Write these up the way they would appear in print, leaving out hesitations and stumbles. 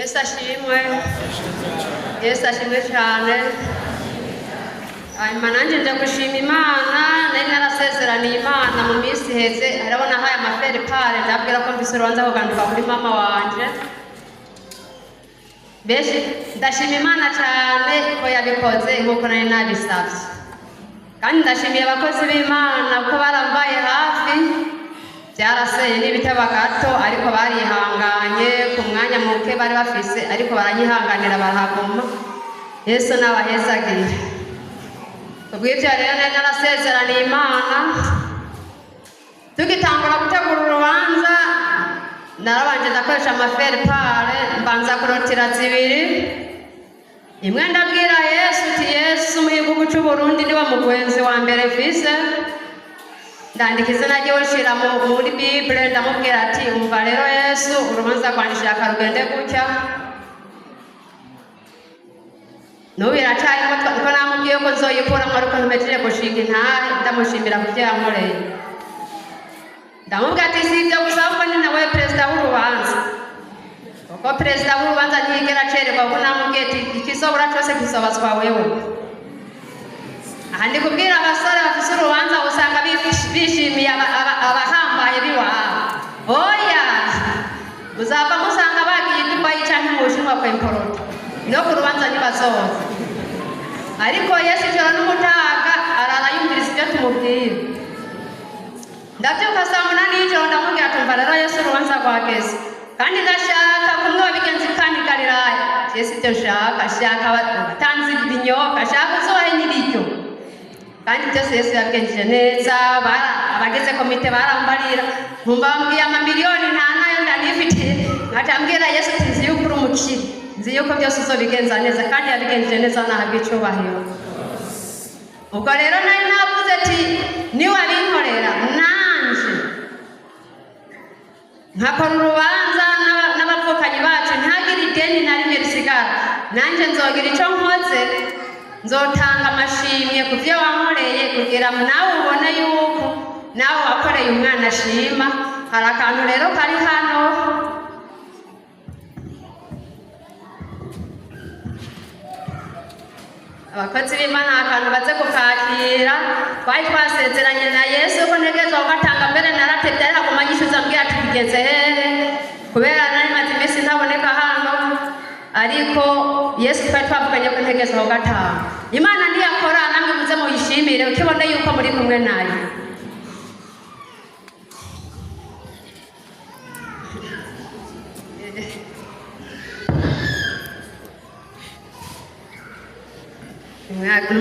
Yesu ashimwe. Yesu ashimwe cyane. Hanyuma nanjye nje gushima Imana. Nari narasezeraniye Imana mu minsi iheze, arabona ahaye ama faire-part, ndabwira ko mfise urubanza kuganduka kuri mama wanje. Benshi ndashima Imana cyane ko yabikoze nk'uko nari nabisabye, kandi ndashimiye abakozi b'Imana ko barambaye hafi. Byaraseye n'ibitaba gato, ariko barihanganye ku mwanya muke bari bafise, ariko baranyihanganira barahaguma. Yesu n'abahezagire. Kubw'ibyo rero nari narasezeraniye Imana. Tugitangura gutegura urubanza, narabanje ndakoresha ama faire-part, mbanza kurotira zibiri. Imwe ndabwira Yesu uti: "Yesu, mu gihugu cy'u Burundi niwe mugenzi wa mbere mfise." Ndandika izina ryiwe, nshira muri Bible. Ndamubwira ati: "Umva rero Yesu, urubanza rwanje shaka rugende gutya." N'ubu biracarimo ko namubwiye ko nzoyikuramo, ariko ntumejeje gushinga intahe. Ndamushimira ku byo yankoreye. Ndamubwira ati: "Si ibyo gusa, ahubwo ni nawe perezida w'urubanza, kuko perezida w'urubanza ntiyigera acererwa." Kuko namubwiye ati: "Ikizobura cyose kisobazwa wewe." Aha ndi kubwira abasore bafise urubanza, usanga bishimiye abahambaye b'iwabo. Oya, muzava musanga bagiye i Dubayi canke mu Bushinwa kwemporota, no ku rubanza ntibazoza. Ariko Yesu ijoro n'umutaga arara yumviriza ibyo tumubwira. Ndabyuka saa 8 y'ijoro, ndamubwira: "Tumva rero Yesu, urubanza rwageze, kandi ndashaka kumwe wabigenza i Kana i Galilaya. Yesu, ibyo nshaka, shaka abatanze ibinyobwa, shaka uzohe n'ibiryo." Kandi byose Yesu yabigenjeje neza. Abagize komite barambarira, nkumva bambwiye amamiliyoni, nta nayo ndanifitiye. Nkaca mbwira Yesu ati: "Nzi yuko uri umukire, nzi yuko byose uzobigenza neza." Kandi yabigenjeje neza, nahabwa icyubahiro. Ubwo rero nari navuze ati: "Niwabinkorera nanje nkakora urubanza n'abavukanyi bacu, ntihagire ideni na rimwe risigara, nanjye nzogira icyo nkoze, nzotanga amashimwe ku byo wankoreye, kugira nawe ubone yuko nawe wakoreye umwana ashima." Hari akantu rero kari hano. Abakozi b'Imana, akantu baze kukakira. Twari twasezeranye na Yesu ko ntegerezwa kugatanga. Mbere naratevye, ariko aguma anyishuza, ambwira ati: "Bigeze hehe?" Kubera nari maze iminsi ntaboneka hano, ariko Yesu twari twavuganye ko ntegerezwa kugatanga. Imana ntiyakora, namwe muze muyishimire, ukibone yuko muri kumwe nayo.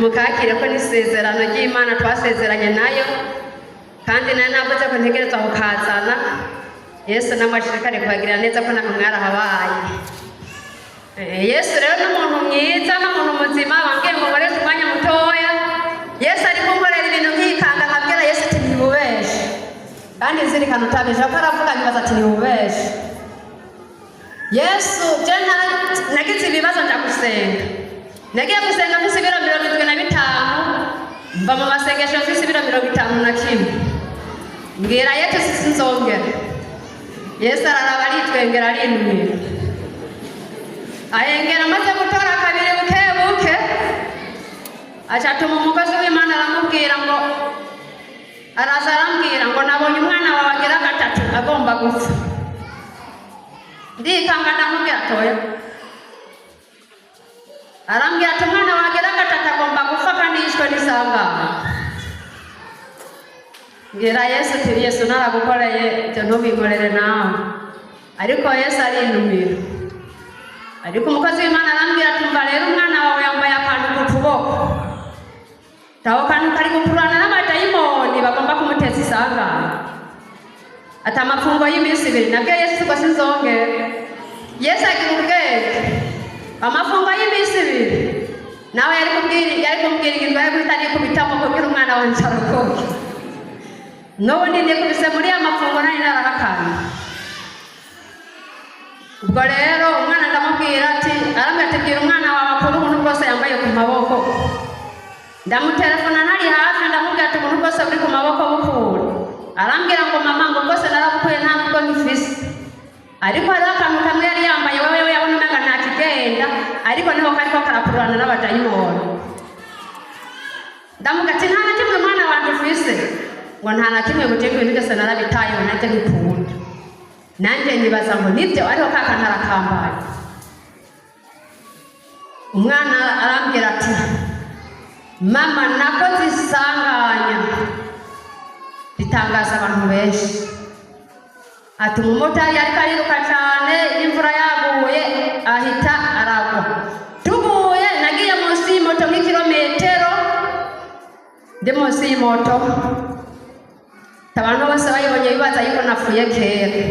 Mukakire ko n'isezerano ry'Imana twasezeranye nayo, kandi nayo navuze ko ntegerezwa kukazana. Yesu n'amashishikare kubagirira neza, ko namwe mwarahabaye. Yesu rero ni umuntu mwiza n'umuntu muzima. Bambwiye ngo nkoreshe umwanya mutoya. Yesu ari kunkorera ibintu nkikanga, nkabwira Yesu ati: "Ntibubeshe." Kandi nzirikana utabeshe, kuko aravuga, nkibaza ati: "Ntibubeshe Yesu." Je nagize ibibazo, nja gusenga. Nagiye gusenga mfise ibiro 75, mva mu masengesho mfise ibiro 51. Mbwira Yesu: "Sinzongera." Yesu araraba, aritwengera, arinumira, ahengera. Amaze gutora kabiri buke buke, aca atuma umukozi w'Imana, aramubwira ngo araza, arambwira ngo: "Nabonye umwana wawe agira gatatu agomba gupfa." Ndikanga, ndamubwira toya. Arambwira ati: "Umwana wawe agira gatatu agomba gupfa, kandi yishwe n'isanganya." Mbwira Yesu uti: "Yesu, naragukoreye ibyo, ntubinkorere nawe." Ariko Yesu arinumira. Ariko umukozi w'Imana arambwira ati: "Umva rero, umwana wawe yambaye akantu ku kuboko, ako kantu kari gukururana n'amadayimoni bagomba kumuteza isanganya." Ati: "Amapfungo y'iminsi 2." Nabwo Yesu ko sinzongera. Yesu agira ubwenge. Amafungo y'iminsi 2 nawe yari kubwira, yari kumbwira ingingo yo guhita nikubitamo kugira umwana wanje arokoke. N'ubundi nikubise muri ya mafungo nari narahakanye. Ubwo rero umwana ndamubwira ati, arambwira ati: "Bwira umwana wawe akure ubuntu bwose yambaye ku maboko." Ndamutelefona ntari hafi, ndamubwira ati: "Ubuntu bwose buri ku maboko bukure." Arambwira ngo: "Mama," ngo, "bwose narabukuye, nta nubwo nkifise." Ariko hariho akantu kamwe yari yambaye, wewe yabona umenga agenda, ariko niho kariko karakururana n'abadayimoni. Ndamuga ati nta na kimwe mwana wanje ufise, ngo nta na kimwe, ngo jewe ibintu byose narabitaye, ngo nanjye nkikunda. Nanjye nibaza ngo nibyo, ariko ka kantu arakambaye. Umwana arambwira ati mama, nakoze isanganya ritangaza abantu benshi. Ati umumotari ariko ariruka cyane, imvura yaguye, ahita aragwa. Tuguye nagiye munsi y'imoto nk'ikirometero, ndi munsi y'imoto, abantu bose bayibonye bibaza yuko napfuye kera.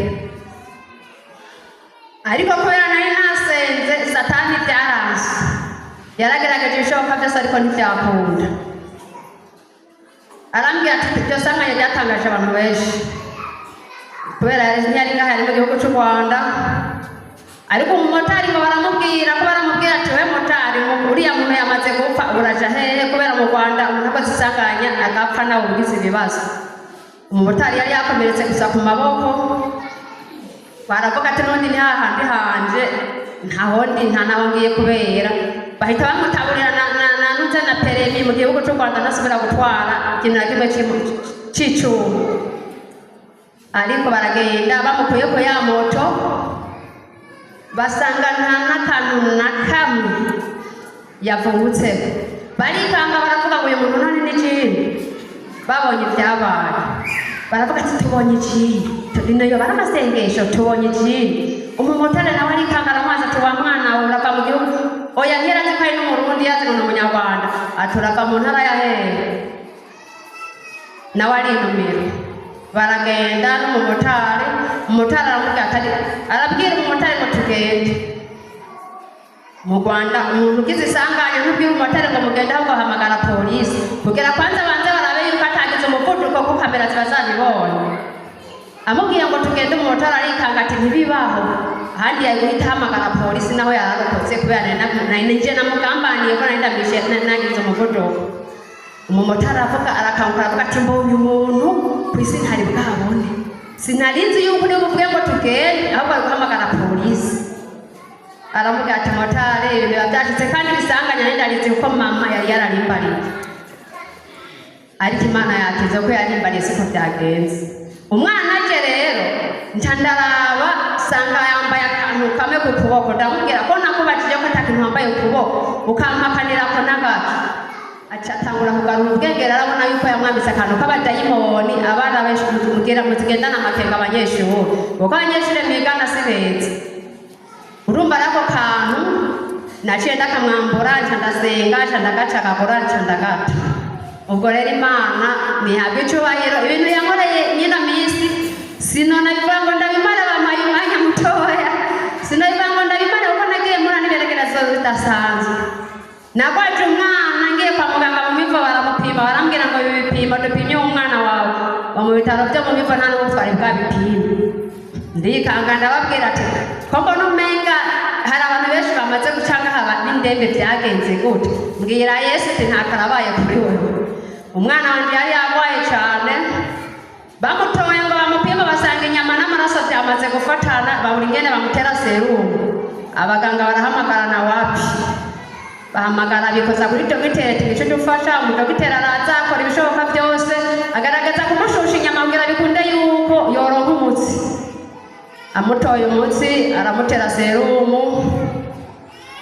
Ariko kubera nari nasenze, Satani byaranze, yaragerageje ibishoboka byose ariko ntibyakunda. Arambwira ati iryo sanganya ryatangaje abantu benshi, kubera ntiyari ngaha, yari mu gihugu cy'u Rwanda. Ariko umumotari ngo baramubwira ko baramubwira ati we motari, ngo uriya muntu yamaze gupfa, uraja hehe? Kubera mu Rwanda umuntu akoze isanganya agapfa, nawe ugize ibibazo. Umumotari yari yakomeretse gusa ku maboko. Baravuga ati n'undi ni hahandi hanje, ntaho ndi, nta naho ngiye, kubera bahita bamutaburira na nuze na permis mu gihugu cy'u Rwanda, ntasubira gutwara ikintu na kimwe c'icuma. Ariko baragenda bamukuye ku ya moto, basanga nta n'akantu na kamwe yavungutseho. Barikanga, baravuga ngo uyu muntu nta n'ikindi. Babonye ibyabaye baravuga ati tubonye ikindi, rino yoba ari amasengesho, tubonye ikindi. Umumotari nawe arikanga, aramwaza ati wa mwana we, urava mu gihugu? Oya, ntiyarazi ko ari n'Umurundi, yazi ngo ni Umunyarwanda. Ati urava mu ntara ya hehe? Nawe arinumira. Baragenda n'umumotari. Umumotari aramubwira ati, arabwira umumotari ngo tugende. Mu Rwanda umuntu ugize isanganya ntubwire umumotari ngo mugende, ahubwo ahamagara polisi kugira kwanza banze barabe yuko atagize umuvuduko, kuko kamera ziba zabibonye. Amubwiye ngo tugende, umumotari arikanga ati ntibibaho, ahandi yari guhita ahamagara polisi, naho yararokotse kubera nari nje namugambaniye ko nari ndamwishe nagize umuvuduko. Umumotari aravuga, arakanguka, aravuga ati mbonye umuntu ku isi ntari bwabone, sinarinzi yuko uri buvuge ngo tugende, ahubwo ari guhamagara polisi. Aramubwira ati motari, ibintu biba byashitse kandi bisanganya nari ndarizi kuko mama yari yararimbariye, ariko Imana yakize ko yarimbariye, siko byagenze. Umwana aje rero, nca ndaraba sanga yambaye akantu kamwe ku kuboko. Ndamubwira ko nakubajije ko atakintu wambaye ku kuboko, ukampakanira ko n'agacu. Aca atangura kugarura ubwenge. Arabona yuko yamwambitse akantu k'abadayimoni. Abana benshi mugera muzigendana amakenga, abanyeshuri, kuko abanyeshuri mwigana si beza. Urumva rako kantu naciye ndakamwambura, nca ndasenga, nca ndagacagagura, nca ndagata. Ubwo rero Imana ntihabwa icubahiro, ibintu yankoreye nyino minsi sinona bivuga ngo ndabimara, bampaye umwanya mutoya, sinobivuga ngo ndabimara, kuko nagiye mpura n'iberegerezo bidasanzwe. Nagwaje umwana ngiye kwa muganga mu mivo, baramupima, barambwira ngo ibi bipimo dupimye umwana wawe wa mu bitaro byo mu mivo nta n'ubu twari bwabipime. Ndikanga, ndababwira ati ko mbona umenga hari abantu benshi bamaze guca ngaha n'indembe, byagenze gute? Mbwira Yesu ati nta karabaye kuri wewe. Umwana wanje yari yarwaye cyane, bamutoye ngo bamupime, basanga inyama n'amaraso byamaze gufatana, babura ingene bamutera serumu. Abaganga barahamagarana, wapi, bahamagara bikoza kuri dogiteri ati nico dufasha. Umudogiteri araza, akora ibishoboka byose, agaragaza kumushusha inyama kugira bikunde yuko yoronka umutsi. Amutoye umutsi, aramutera serumu,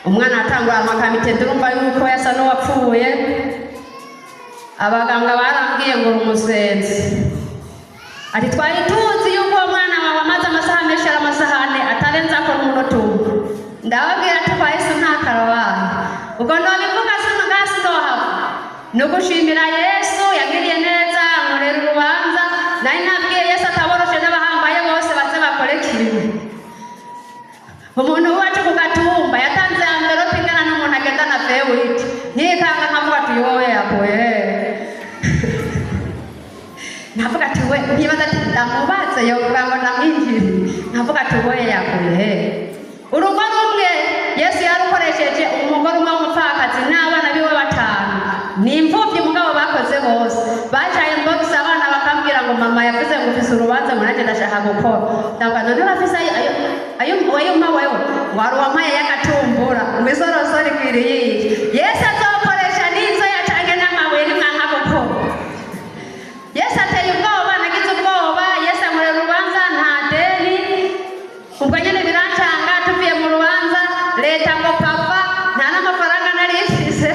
umwana atangura amakamite. Urumva yuko yasa n'uwapfuye. Abaganga barambwiye ngo uri umusenzi, ati twari tuzi yuko uwo mwana wawe amaze amasaha menshi ari amasahane atarenze akora umunota umwe. Ndababwira ati kwa Yesu nta karabaye. Ubwo ndobivuga sino ngaha sindohava, ni ugushimira Yesu yagiriye neza, ankorera urubanza. Nari nabwiye Yesu ataboroshe n'abahambaye bose baze bakore kimwe. Umuntu wacu ku gatumba yatanze enveloppe ingana n'umuntu agenda na V8. Nkikanga nkavuga ati yowe yakuye, nkavuga ati we, nkibaza ati ndamubatse yovuga ngo ndamwinjiriye, nkavuga ati we yakuye. Urugo rumwe Yesu yarukoresheje, umugore umwe w'umupfakazi n'abana biwe batanu, ni imfubyi, mugabo bakoze bose bacaye mbogisi. Abana bakambwira ngo mama yavuze ngo ufise urubanza, ngo nanjye ndashaka gukora. Ndavuga none urafise ayo Ayo wayumpa wewe wari wampaye y'agatumbura ngo isorosoro ikwiriye iyi. Yesu azokoresha n'inzoya canke n'amabuye nimwanka gukora. Yesu ateye ubwoba, nagize ubwoba. Yesu ankorera urubanza nta deni. Ubwo nyine birancanga, tuvuye mu rubanza leta ngo papa, nta n'amafaranga nari mfise.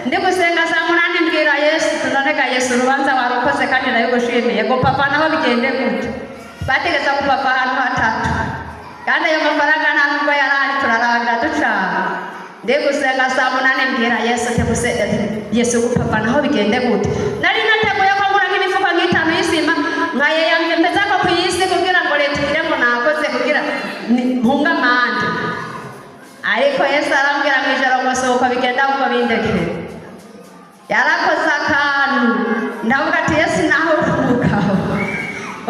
Ndi gusenga saa 8, mbwira Yesu, tunonega Yesu, urubanza warukoze kandi ndabigushimiye, ngo papa naho bigende gute? Bategeza kupapa ahantu hatatu kandi ayo mafaranga nta nubwo yari ahari. Turarabira ducana. Ndi gusenga saa 8, mbwira Yesu ati: "Yesu, gupapa naho bigende gute?" Nari nateguye ko ngura nk'imifuko nk'itanu y'isima nkayeyambye mpezako ku isi kugira ngo leta igire ngo nakoze kugira mpunge amande. Ariko Yesu arambwira mu ijoro ngo si uko bigenda, ahubwo bindekere. Yarakoze akantu, ndavuga ati: "Yesu, naho uvukaho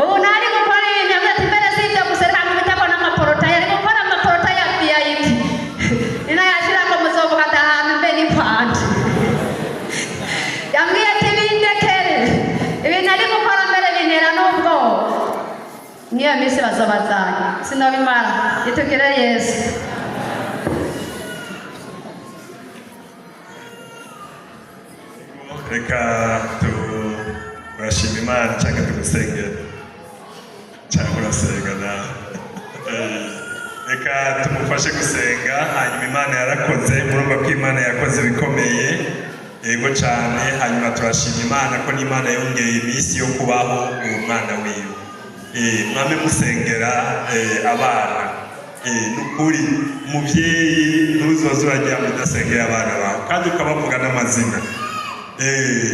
ubu ntari gukora ibintu." Yavuze ati: "Mbere si ibyo gusa, reka nkubiteko n'amaporotaye." Ari gukora amaporotaye ya VIP, ninayashirako muzovuga ati ahantu mbe ni kwanje. Yambwiye ati: "Bindekere." Ibintu ari gukora mbere bintera n'ubwoba. Niyo minsi bazobazanye sinobimara. Itugire Yesu. Reka turashima Imana cyangwa tugusengera cyangwa urasenga nawe? Reka tumufashe gusenga. Hanyuma Imana yarakoze, murumva ko Imana yakoze ibikomeye, yego cyane. Hanyuma turashima Imana ko n'Imana yongeye iminsi yo kubaho uwo mwana wiwe. Mwame musengera abana. Ni ukuri, umubyeyi ntuzoze uraryama udasengera abana bawe kandi ukabavuga n'amazina.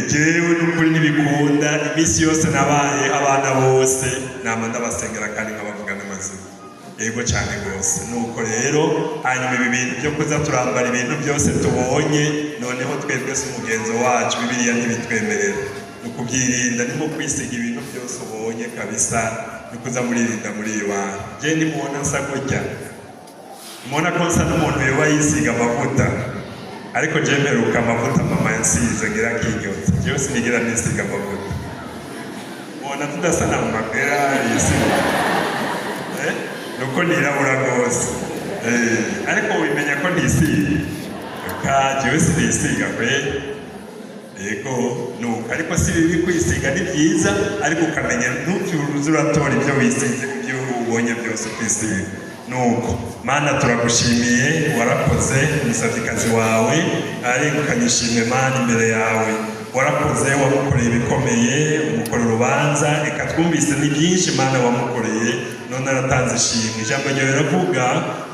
Jewe n'ukuri ntibikunda, iminsi yose nabaye abana bose nama ndabasengera kandi nkabavuga n'amazina, yego cyane rwose. Nuko rero hanyuma ibi bintu byo kuza turambara ibintu byose tubonye, noneho twebwe si umugenzo wacu, Bibiliya ntibitwemerera. Ni ukubyirinda, ni nko kwisiga ibintu byose ubonye kabisa, ni ukuza muririnda muri iwanyu. Je nimubona nsa gutya, mubona ko nsa n'umuntu yoba yisiga amavuta, ariko je mperuka amavuta mama yansize ngira akinyotse. Jewe sinigera nisiga amavuta. Mubona tudasa na mama Pera yisiga? Nuko nirabura rwose. Ariko wimenya ko nisiga ka jewe sinisiga kweli. Yego, nuko ariko si bibi kwisiga, ni byiza, ariko ukamenya ntubyuruze uratora ibyo wisize, ibyo ubonye byose ukisiga. Nuko Mana, turagushimiye, warakoze. Umusavyikazi wawe arengukanye ishimwe, Mana, imbere yawe. Warakoze, wamukoreye ibikomeye, umukora urubanza. Reka twumvise ni byinshi, Mana, wamukoreye, none aratanze ishimwe. Ijambo ryawe riravuga: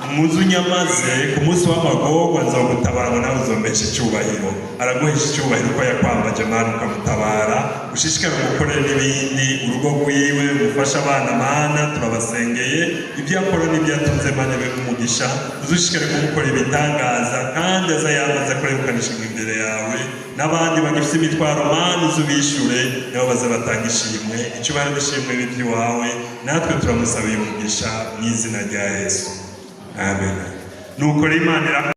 "Umuze unyamaze ku munsi w'amagorwa, nzogutabara ngo nawe uzompesha icyubahiro." Araguhesha icyubahiro uko yakwambaje, Mana, ukamutabara. Ushishikare umukorere n'ibindi, urugo rwiwe, umufashe abana. Mana, turabasengeye, ibyo akora n'ibyo atunze, Mana, bibe umugisha. Uzushishikare kumukora ibitangaza kandi aza yamaze kurebukana ishimwe imbere yawe. N'abandi bagifite imitwaro, Mana, uzubishure, nabo baze batanga ishimwe. Icyubahiro n'ishimwe bive iwawe. Natwe turamusabiye umugisha mu izina rya Yesu, amen. Nuko rero Imana.